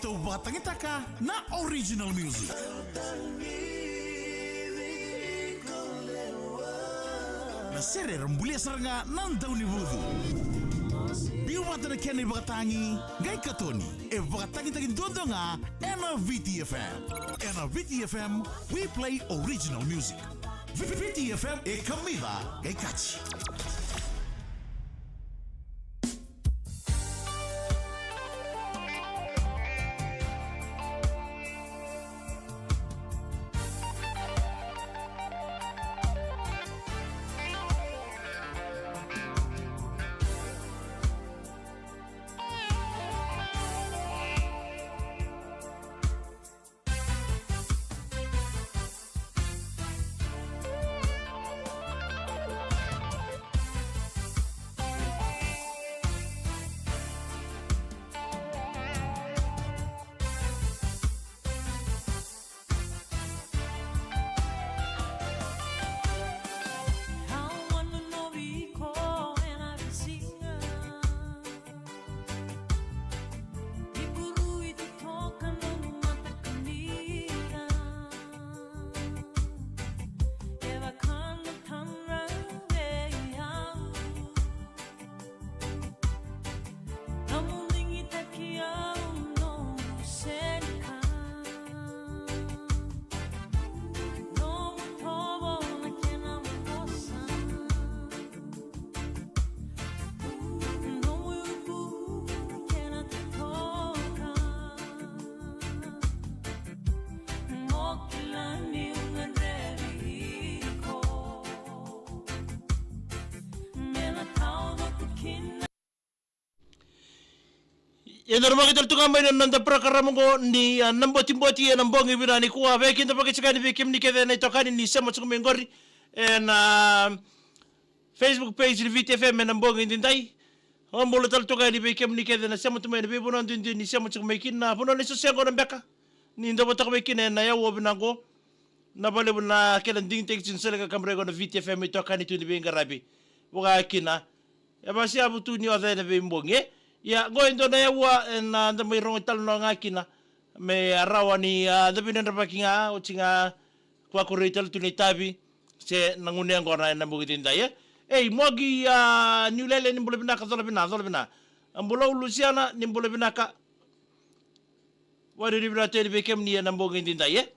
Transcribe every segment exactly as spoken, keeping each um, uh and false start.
Au vakatagitaka na original music. Na sere era bulia sara ga na daunivucu. Biu vata na kena ivakatagi, qai katoni. E vakatagitaki duadua ga ena V T F M. Ena V T F M, we play original music. V T F M e kamica qai kaci. Ia, da na vakaitavi tale tu ga mai na noda parokaramu oqo ni, a, na Botiboti ena bogi vinaka nikua. Vei keda vakaitikani, vei kemuni kece na itokani ni sema tiko mai oqori ena Facebook page ni V T F M ena bogi edaidai. Au bula tale tu ga yani vei kemuni kece na sema tu mai ena veivanua duidui ni sema tiko mai kina, na vanua ni soso yaqona beka. Ni dau vata tiko mai kina ena yaua vinaka oqo. Na vakalevu na kena digitaki tiko na sele ka kaburaki na V T F M, itokani tu ni veiqaravi. Vaka kina, e vakaseavu tu ni oca ena veibogi, e? Ia, oqo e dua na yaua ena da mai rogo italanoa ga kina me a rawa ni, a, da veidredrevaki ga, oti ga, vakuria tale tu na itavi se na gunu yaqona ena bogi edaidai, e? Ei, Mogi, a, Niulele, ni bula vinaka, cola vinaka, cola vinaka. A, Bulou Lusiana, ni bula vinaka. Vakavinavinaka tu yani vei kemuni ena bogi edaidai, e?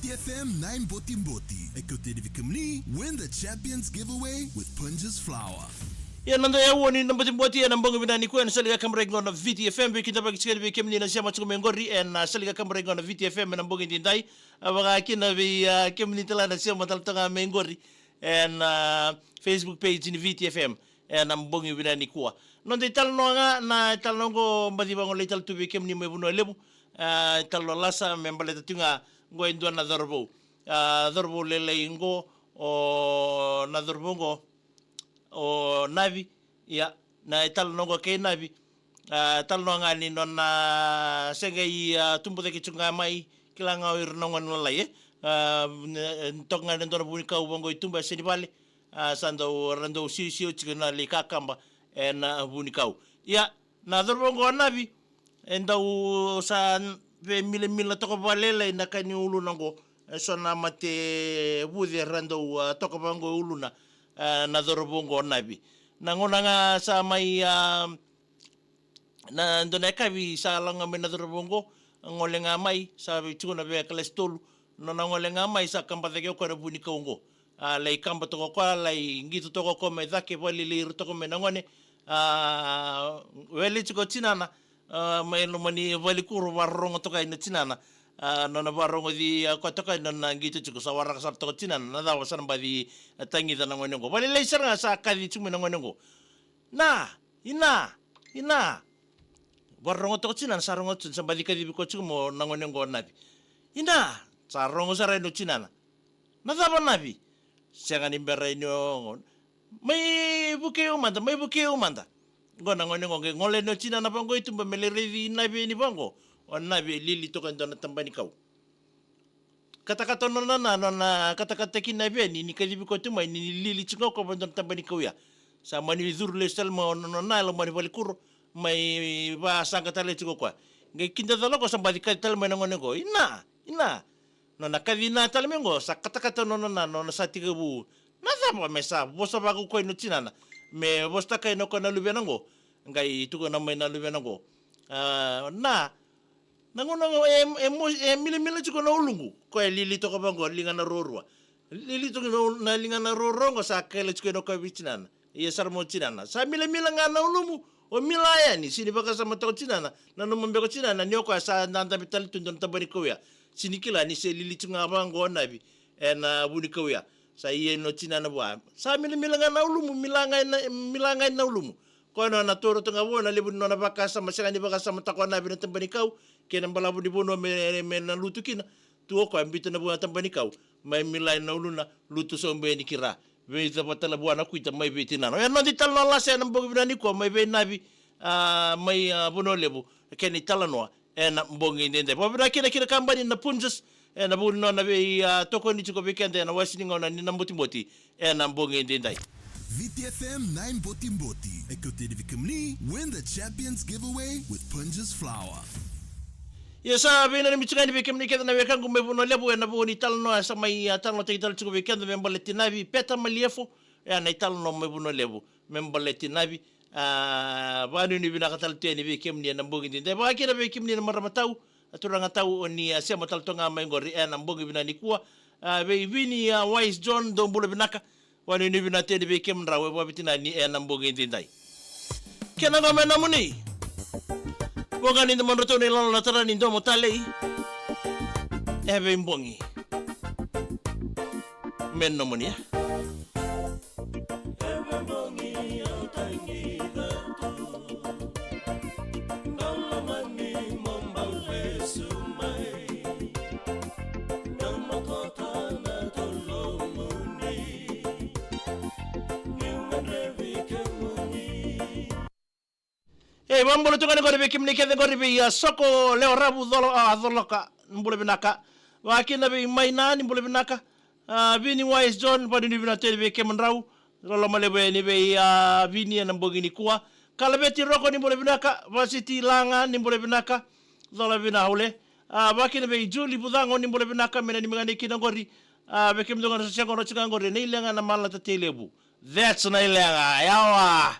F M nai Botiboti e kauti yani vei kemuni Win the Champions Giveaway with Punjas Flour. Ia na noda yau ni na Botiboti ena bogi vinaka nikua ena sala ni kaburaki qo na Viti F M, veikidavaki tiko yani vei kemuni na sema tiko mai qori ena sala ni kaburaki qo na Viti F M ena bogi edaidai. A, vaka kina vei, a, kemuni tale na sema tale toka mai qori ena, a, Facebook page ni Viti F M ena bogi vinaka nikua. Noda italanoa ga, na italanoa qo baci vagolei tale tu vei kemuni mai Vanua Levu. A, italanoa lasa me baleta tu ga qo e dua na cauravou. A, cauravou lailai qo, o na cauravou qo o Navi. Ia, na italanoa qo kei Navi, a, talanoa ga ni nona se qai, a, tubu cake tiko ga mai, kila ga o ira na gone lalai, e. A, ne, toka ga ena dua na vunikau vaqo i tuba e sega ni vale, a, sa dau, ra dau siosio tiko na lai kakaba ena vunikau. Ia, na cauravou qo o Navi, e dau sa veimilamila toka vakalailai na ka ni uluna qo. E so na mate vuce ra dau, a, toka vaqo e uluna, a, na cauravou qo o Navi. Na gauna ga sa mai, a, na dua na yakavi sa lako ga mai na cauravou qo, gole ga mai, sa vei tiko na veikalasi tolu, nona gole ga mai sa kaba cake o koya na vunikau qo. A, lai kaba toka o koya, lai qito toka o koya mai cake, vakalili ira toka mai na gone. A, wele tiko o tinana, a, mai loma ni valikuro, vakarorogo toka i na tinana. A, nona vakarogoci, a, koya toka i nona qito tiko, sa waraka sara toka o tinana, na cava sa na baci, a, tagica na gone qo. Vakalailai sara ga sa kaci tiko mai na gone qo. Na, ina, ina. Vakarorogo toka o tinana, sa rogo tiko, sa baci kacivi koya tiko mai na gone qo o Navi. Ina, sa rogo sara yani o tinana. Na cava Navi? Sega ni bera ni o, mai vukei au mada, mai vukei au mada. Qo na gone qo qai gole yani o tinana vaqo i tuba me lai raici Navi yani vaqo. O Navi e lili toka e dua na tabanikau. Katakata o nona na, nona katakata kina Navi yani, ni kacivi koya tu mai, ni lili tiko ga o koya vua e dua na tabanikau ya. Sa mani curu lesu tale mai o nona na e loma ni valikuro, mai vakasaqa tale tiko o koya. Qai kidacala o koya sa baci kaci tale mai na gone qo. Ina, ina. Nona kaci ina tale mai qo, sa katakata nona na, nona sa tekivu. Na cava me sa vosa vakaukauwa o tinana. Me vosataka o koya na luvena qo. Qai tukuna mai na luvena qo. A, na, na gauna qo e, e mo-, e milamila tiko na uluqu. Koya e lili toka vaqo, liga na ruarua. Lili toka na ul-, na liga na ruarua qo sa kaila tiko o koya vei tinana. Ia sara mai o tinana. Sa milamila ga na ulumu, o mila yani, sega ni vakasamataka o tinana, nanuma beka o tinana, ni o koya sa dadabe tale tu e dua na tabanikau ya. Sega ni kila ni se lili tu ga vaqo o Navi, ena vunikau ya. Sa ia o tinana vua. Sa milamila ga na ulumu, mila ga na, mila ga na ulumu. Koya nona taura tu ga vua na levu ni nona vakasama, sega ni vakasamataka o Navi na tabanikau, kei na balavu ni vanua me, me na lutu kina. Tu o koya, biuta na vua na tabanikau, mai mila ena uluna, lutu sobu yani ki ra. Veica vata tale vua na kuita mai vei tinana. Oya na noda italanoa lasa ena bogi vinaka nikua mai vei Navi, a, mai, a, Vanua Levu, kena italanoa ena bogi edaidai. Vakavinaka kina ki na kabani na Punjas, ena vuku ni nona vei, a, tokoni tiko vei keda ena wase ni gauna ni na Botiboti ena bogi edaidai. Viti F M nai Botiboti e kauti yani vei kemuni Win the Champions Giveaway with Punjas Flour. Ia sa veinanumi tiko yani vei kemuni kece na wekaqu mai Vanua Levu ena vuku ni talanoa sa mai, a, talanoataki tale tiko vei keda me baleti Navi, Peta Maliefo, e a na italanoa mai Vanua Levu me baleti Navi. A, vakanuinui vinaka tale tu yani vei kemuni ena bogi edaidai. Vakakina vei kemuni na marama tau, a, turaga tau, o ni, a, sema tale toka ga mai qori ena bogi vinaka nikua. A, vei Vini, a, Wise John, dou bula vinaka. Vakanuinui vinaka tu yani vei kemudrau e vakaveitacini ena bogi edaidai. Kena qo me nomuni. Voqa ni domodratou na ilala na tara ni domo talei. E veibogi. Me nomuni, e. E, vakabula tu ga ni qori vei kemuni kece qori vei, a, Soko Lewa Ravu Colo-, a, Coloka, bula vinaka. Vakakina vei Maina, ni bula vinaka. A, Vini Wise John, vakanuinui vinaka tu yani vei kemudrau. Loloma levu yani vei, a, Vini ena bogi nikua. Kalaveti Roko, ni bula vinaka. Vasiti Laga, ni bula vinaka. Cola vina Haule. A, vakakina vei Juli Vucago, ni bula vinaka, me nanumi ga ni kina qori. A, vei kemudou ga na sa sega qori, na Ilega na Malata Tei Levu. That's na Ilega, yawa.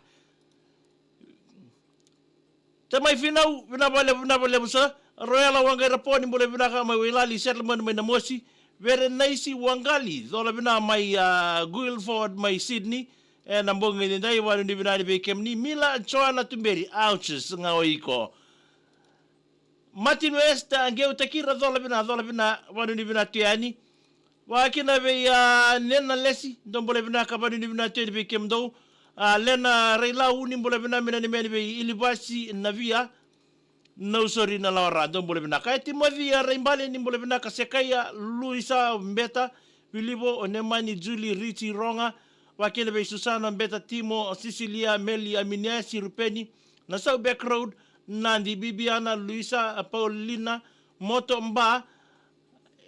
Tamai Finau, vinaka vakalevu, vinaka vakalevu sir. Royal Waqairapo, ni bula vinaka mai Wailali Settlement mai Namosi. Verenaisi Waqali, cola vina mai, a, Guildford mai Sydney. Ena bogi edaidai, vanuinui vina yani vei kemuni. Mila Joana Tuberi, Auches ga o iko. Martin West, a, Qeu Takira, cola vina, cola vina, vanuinui vina tu yani. Vakakina vei, a, Nena Lesi, dou bula vinaka, vanuinui vina tu yani vei kemudou. A, Lena Railau, ni bula vina, me nanumi yani vei Ilivasi Navia. Nausori Nalawara, dou bula vinaka. E Timoci, a, Raibale, ni bula vinaka. Sekaia Luisa Beta, Vilivo, o Nemani, Juli, Rici, Roga. Vakakina vei Susana Beta, Timo, Sisilia, Meli, Aminesi, Rupeni, Nasau Back Road, Nadi, Bibiana, Luisa, a, Paulina, Moto Ba,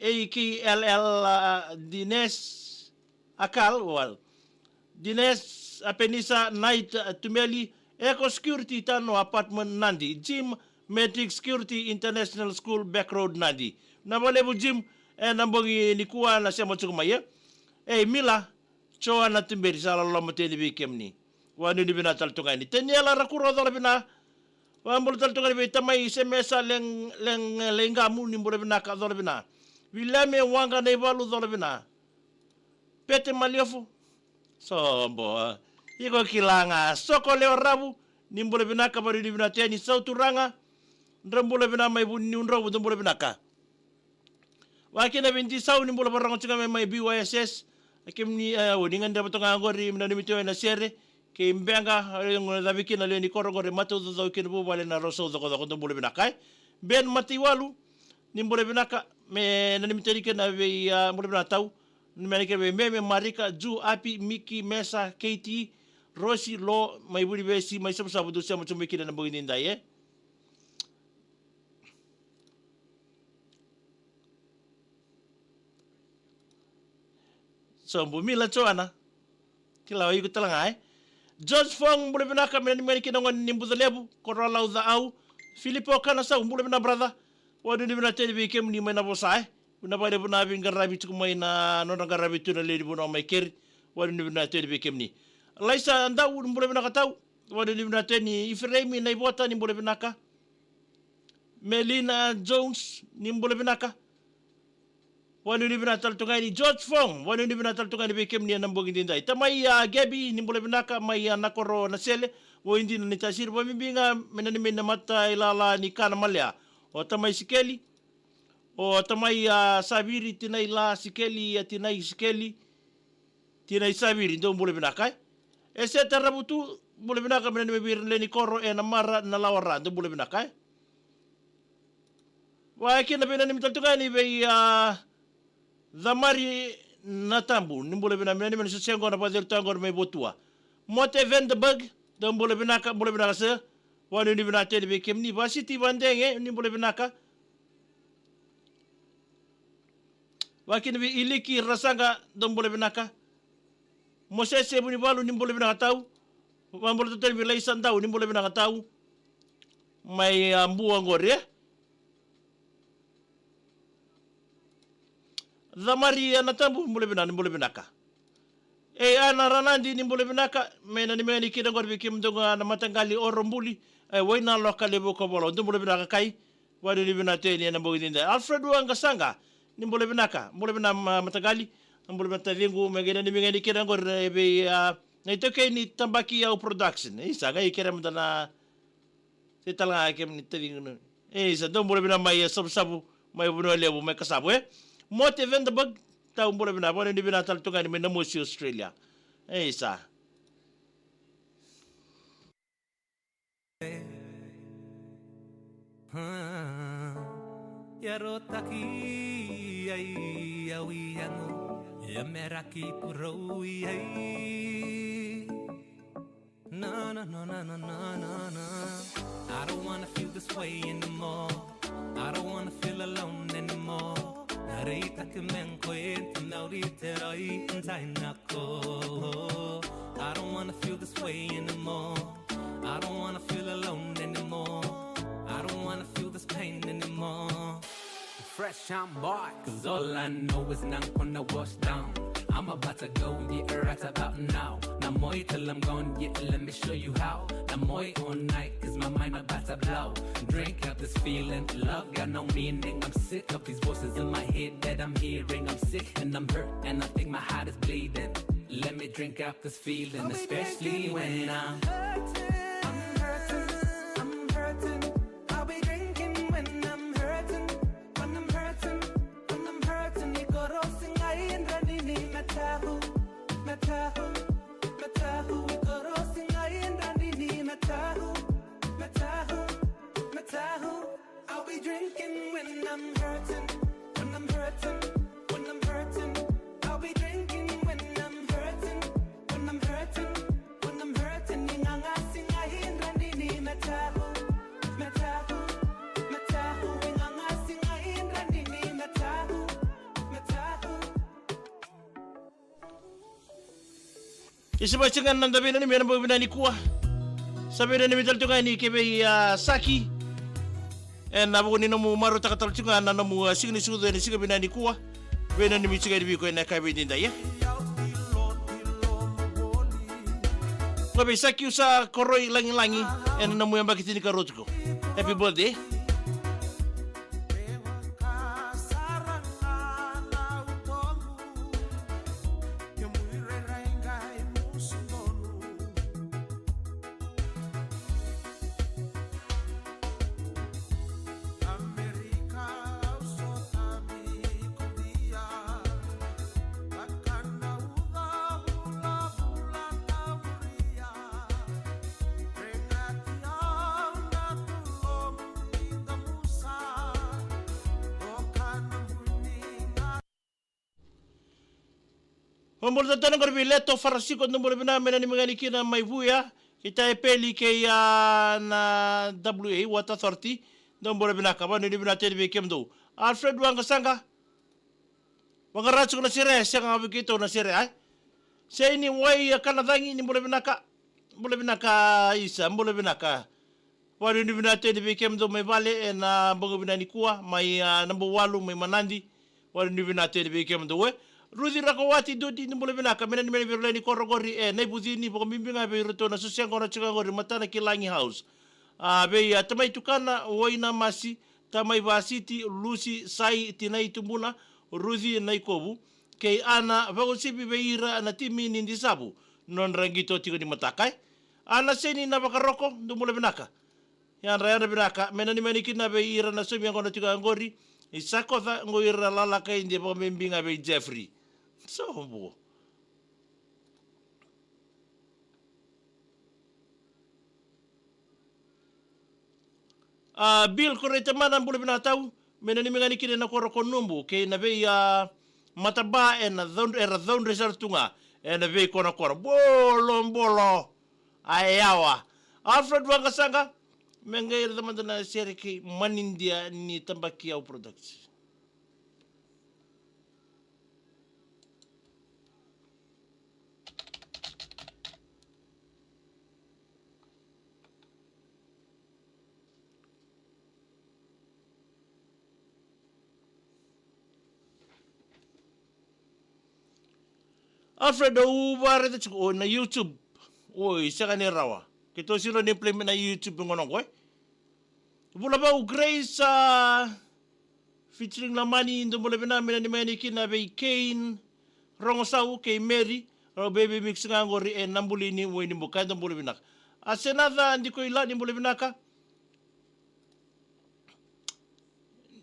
A K L L, a, Dines, Akal, well, Dines, a, Penisa, Night, a, Tumeli, Eco Security, Tano Apartment, Nadi, Jim, Matrix Security International School, Back Road, Nadi. Na valevu Jim, ena bogi nikua na sema tiko mai, e. Ei, Mila, Joana Tuberi, sa loloma tu yani vei kemuni. Vanuinui vina tale tu ga yani. Taniela Rakuro, cola vina. Vabula tale tu ga yani vei tamai Semesa Leng, Leng, Leigamu, ni bula vinaka, cola vina. Viliame Waqa Naivalu, cola vina. Pete Maliofo. Sobo, a. Iko kila ga. Soko Lewa Ravu, ni bula vinaka, vanuinui vina tu yani. Sauturaga. Dra bula vina mai Vuniudrovu, dou bula vinaka. Vakakina vei Disau, ni bula vakarorogo tiko mai, mai B Y S S. A kemuni, e, o ni gadreva toka ga qori, me nanumi tu ena sere. Kei Beqa, o ira qo na cavi kina lewe ni koro qori, matau caucau kina vuvale na rau sau cokocoko, dou bula vinaka, e. Ben Mataiwalu, ni bula vinaka, me nanumi tu yani kina vei, a, bula vinaka tau. Ni me nanumi kina vei Meme, Marika, Ju, Api, Miki, Mesa, Keiti, Rosi, Lo, mai Vunivesi, mai Savusavu, dou sema tu mai kina ena bogi nidai, e. Sobu Mila Joana. Kila o iko tale ga, e. George Fong, bula vinaka, me nanumi yani kina gone ni Bucalevu, Koroalau, Caau. Filipo Kanasau, bula vinaka brother. Vanuinui vina tu yani vei kemuni mai Navosa, e. Vinaka vakalevu na veiqaravi tiko mai na nodra qaravi tu na lewe ni vanua mai keri. Vanuinui vina tu yani vei kemuni. Laisa Dau, bula vinaka tau. Vanuinui vina tu yani. Ifereimi Naivota, ni bula vinaka. Melina Jones, ni bula vinaka. Vanuinui vina tale tu ga yani. George Fong, vanuinui vina tale tu ga yani vei kemuni ena bogi nidai. Tamai, a, Gebi, ni bula vinaka, mai, a, Nakoro Nasele, o Idina ni Tasiri, vabibi ga me nanumi na matailala ni kana malea. O tamai Sikeli, o tamai, a, Saviri, tinai La Sikeli, a, tinai Sikeli, tinai Saviri, dou bula vinaka, e. Ese Taravutu, bula vinaka, me nanumi vei ira na lewe ni koro e Namara, Nalawara, dou bula vinaka, e. Vakakina vei nanumi tale tu ga yani vei, a, Camari Natabu, ni bula vinaka, me nanumi yani se qo na vakacegu tu qori mai Votua. Mote Vanderberg, dou bula vinaka, bula vinaka se. Vanuinui vina tu yani vei kemuni. Vasiti Vadege, ni bula vinaka. Vakakina vei Iliki Rasaqa, dou bula vinaka. Mosese Vunivalu, ni bula vinaka tau. Vabula tale tu yani vei Laisa Dau, ni bula vinaka tau. Mai, a, Bua qori, e. Camari Natabu, bula vinaka, ni bula vinaka. Ei, Ana Ranadi, ni bula vinaka, me nanumi yani kina qori vei kemudou ga na mataqali Orobuli, e, Wainaloa, Kalevu, Kovolo, dou bula vinaka kai. Vanuinui vina tu yani ena bogi nidai. Alfred Waqasaqa, ni bula vinaka, bula vinaka ma-, mataqali, bula vinaka taciqu, me qai nanumi ga yani kina qori, e, vei, a, na itaukei ni Tabaki Au Production. Isa, qai kere mada na Sei tale ga kemuni taciqu. Isa, dou bula vinaka mai, e, Savusavu, mai Vanua Levu, mai Kasavu, e. Mote Vanderberg, tau bula vinaka, vanuinui vina tale tu ga yani mai Namosi, Australia. Isa. Ia rotaki ai au i yago, ia meraki purau i ai. Na, na, na, na, na, na, na, na. I don't wanna feel this way anymore. I don't wanna feel alone anymore. Na reitaki me qo e tinauri te roi ntai na ko. I don't wanna feel this way anymore. I don't wanna feel alone anymore. I don't wanna feel this pain anymore. Fresh on board. 'Cause all I know is na kona wash down. I'm about to go and get it right about now. Na Moe till I'm gone, yeah, let me show you how. The Moe all night, cause my mind about to blow. Drink out this feeling, love got no meaning. I'm sick of these voices in my head that I'm hearing. I'm sick and I'm hurt, and I think my heart is bleeding. Let me drink out this feeling, especially when I'm hurting, I'm hurting. I'll be drinking when I'm hurting, when I'm hurting, when I'm hurting. Ni koro singai ndra nini matahu, matahu, matahu. Ni koro singai ndra nini matahu, matahu, matahu. I'll be drinking when I'm hurting, when I'm hurting, when I'm hurting. I'll be drinking when I'm hurting, when I'm hurting, when I'm hurting. Ni nganga singai ndra nini matahu, matahu, matahu. Ni nganga singai ndra nini matahu, matahu. Isa mai siga na da veinanumi ena bogi vinaka nikua. Sa veinanumi tale tu ga ni ke vei a Saki. Ena vuku ni nomu marautaka tale tu ga na nomu a siga ni sucu ena siga vinaka nikua. Veinanumi siga ni vei iko ena ka vei didai e. Nga vei Saki usa koroi lagilagi ena nomu yabaki tinikarua tiko. Happy birthday. Vakabula tale tiko qori vei Leto Farasiko, dou bula vinaka, me nanumi ga yani kina mai Vuya, kei Taipeli kei a na W A, Water Authority, dou bula vinaka, vakanuinui vinaka tale vei kemudou. Alfred Waqasaqa, vaqara tiko na sere, sega ga vei keitou na sere, ai. Seini Wai a Kanacagi, ni bula vinaka, bula vinaka Isa, bula vinaka. Vakanuinui vinaka tale vei kemudou mai vale ena bogi vinaka nikua, mai a, naba walu, mai Manadi. Vakanuinui vinaka tale vei kemudou e. Ruci Rakowati Duti, ni bula vinaka, me nanumi yani vei ira na lewe ni koro qori e Naivucini, vakabibi ga vei iratou na soso yaqona tiko qori, Matanakilagi House. A, vei a tamai tukana, Wainamasi, tamai Vasiti, Lusi, Sai, tinai Tubuna, Ruci Naikovu, kei Ana, vakauasivi vei ira na timi ni Disavu, nodra qito tiko ni mataka e. Ana Seni Navakaroko, dou bula vinaka. Yadra, yadra vinaka, me nanumi yani kina vei ira na saumi yaqona tiko qori, i Sakoca, qo ira Lalakaide, vakabibi ga vei Jeffrey. Sobu. A, Bill Koreitamana, bula vinaka tau, me nanumi ga yani kina na koro ko Nubu, kei na vei a Mataba, ena caudre, era caudre sara tu ga ena vei konakona. Bolo, bolo. A yawa. Alfred Waqasaqa, me qai raica mada na sere kei Manidia ni Tabaki Au Products. Alfred, au vakaraica tiko o na YouTube. Oi, sega ni rawa. Keitou siro ni play mai na YouTube gona qo e. Vulavau Grace, a, featuring Lamani, dou bula vinaka, me nanumi yani kina vei Kane Rogosau kei Mary, rau baby mix ga qori ena buli ni Wainibuka, dou bula vinaka. A Senaca Dikoila, ni bula vinaka.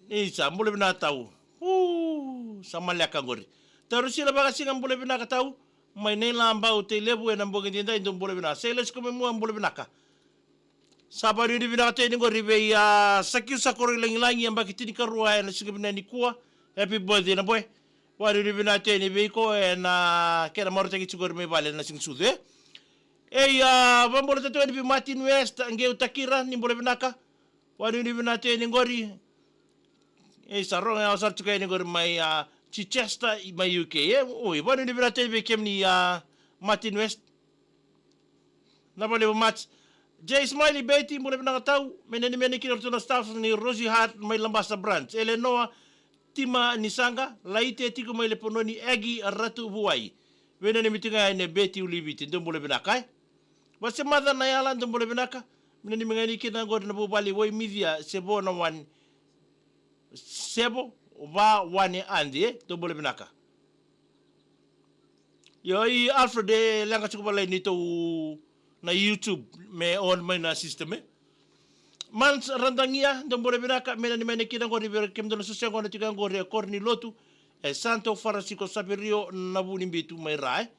Isa, bula vinaka tau. U, sa maleka qori. Tarusila Vakasiga, bula vinaka tau. Mai Nailabau, Tailevu, ena bogi nidai, dou bula vinaka. Sailas Komemua, bula vinaka. Sa vakanuinui vinaka tu yani qori vei a Sakiu Sakoroi Lagilagi, yabaki tinikarua ena siga vinaka nikua. Happy birthday na boy. Vakanuinui vinaka tu yani vei iko ena kena marautaki tiko qori mai vale ena siga sucu e. Ei, a, vakabula tale tu yani vei Martin West, Qeu Takira, ni bula vinaka. Vakanuinui vinaka tu yani qori. Ei, sa rogo, e, au sa tiko yani qori mai, a, Chichester, mai U K e. Oi, vakanuinui vinaka tu yani vei kemuni, a, Martin West. Na vale vou Mats. Jay Smiley Betty, bula vinaka tau. Me nanumi yani kina ratou na staff ni Rosie Hart mai Labasa Branch. Eleanor Tima Nisaqa, Laite tiko mai Lepanoni, Agi Ratu Vuai. Veinanumi tiko ga yani Beti Uliviti, dou bula vinaka e. Vasemaca Nayala, dou bula vinaka. Me nanumi ga yani kina qori na vuvale Waimicia, se vo na wani. Sevo, va wane adi e, dou bula vinaka. Io, i Alfred e leqa tiko valai neitou na YouTube me on mai na system e. Mans Radagia, dou bula vinaka, me nanumi yani kina qori vei kemudou na soso yaqona tiko qori e koro ni lotu e Santo Farasiko Saverio, Navunibitu mai Ra e.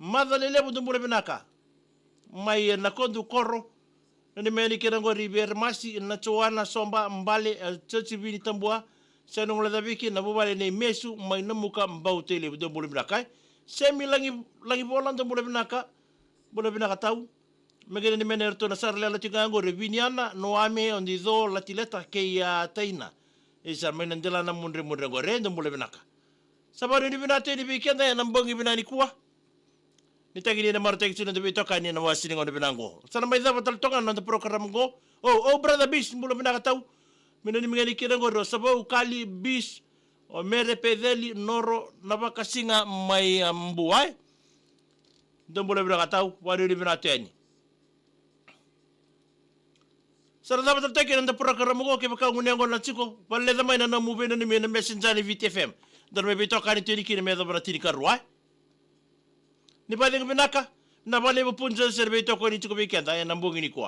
Maca Lelevu, dou bula vinaka. Mai e Nakodu koro, nanumi yani kina qori vei Eremasi, na Joana Soba, Bale, e, Josephine Tabua, Senu Golacavi kei na vuvale nei Mesu, mai Namuka, Bau Tailevu, dou bula vinaka e. Semi Lagi, Lagivola, dou bula vinaka, bula vinaka tau. Me qai nanumi yani iratou na sara lekaleka tiko ga qori, Viniana, Noame, Odico, Latileta, kei a Taina. Isa mai na dela na mudremudre qori, dou bula vinaka. Sa vakanuinui vinaka tu yani vei keda ena bogi vinaka nikua. Ni tagi ni na marautaki tu na noda veitokani ena wasi ni gauna vinaka qo. Sa na mai cava tale toka na noda program qo. O, o brother Bis, bula vinaka tau. Me nanumi ga yani kina qori o Savau, Kali, Bis, o Mere Peceli, Noro, na vakasiga mai a Bua e. Dou bula vinaka tau, vakanuinui vinaka tu yani. Sa na cava tale toka na noda program qo, kevaka o gunu yaqona tiko, valeca mai na nomu veinanumi ena Messenger ni Viti F M. Da na mai veitokani tu yani kina me yacova na tinikarua e. Ni vakacegu vinaka, na vale vapuni Jose na veitokani tiko vei keda ena bogi nikua.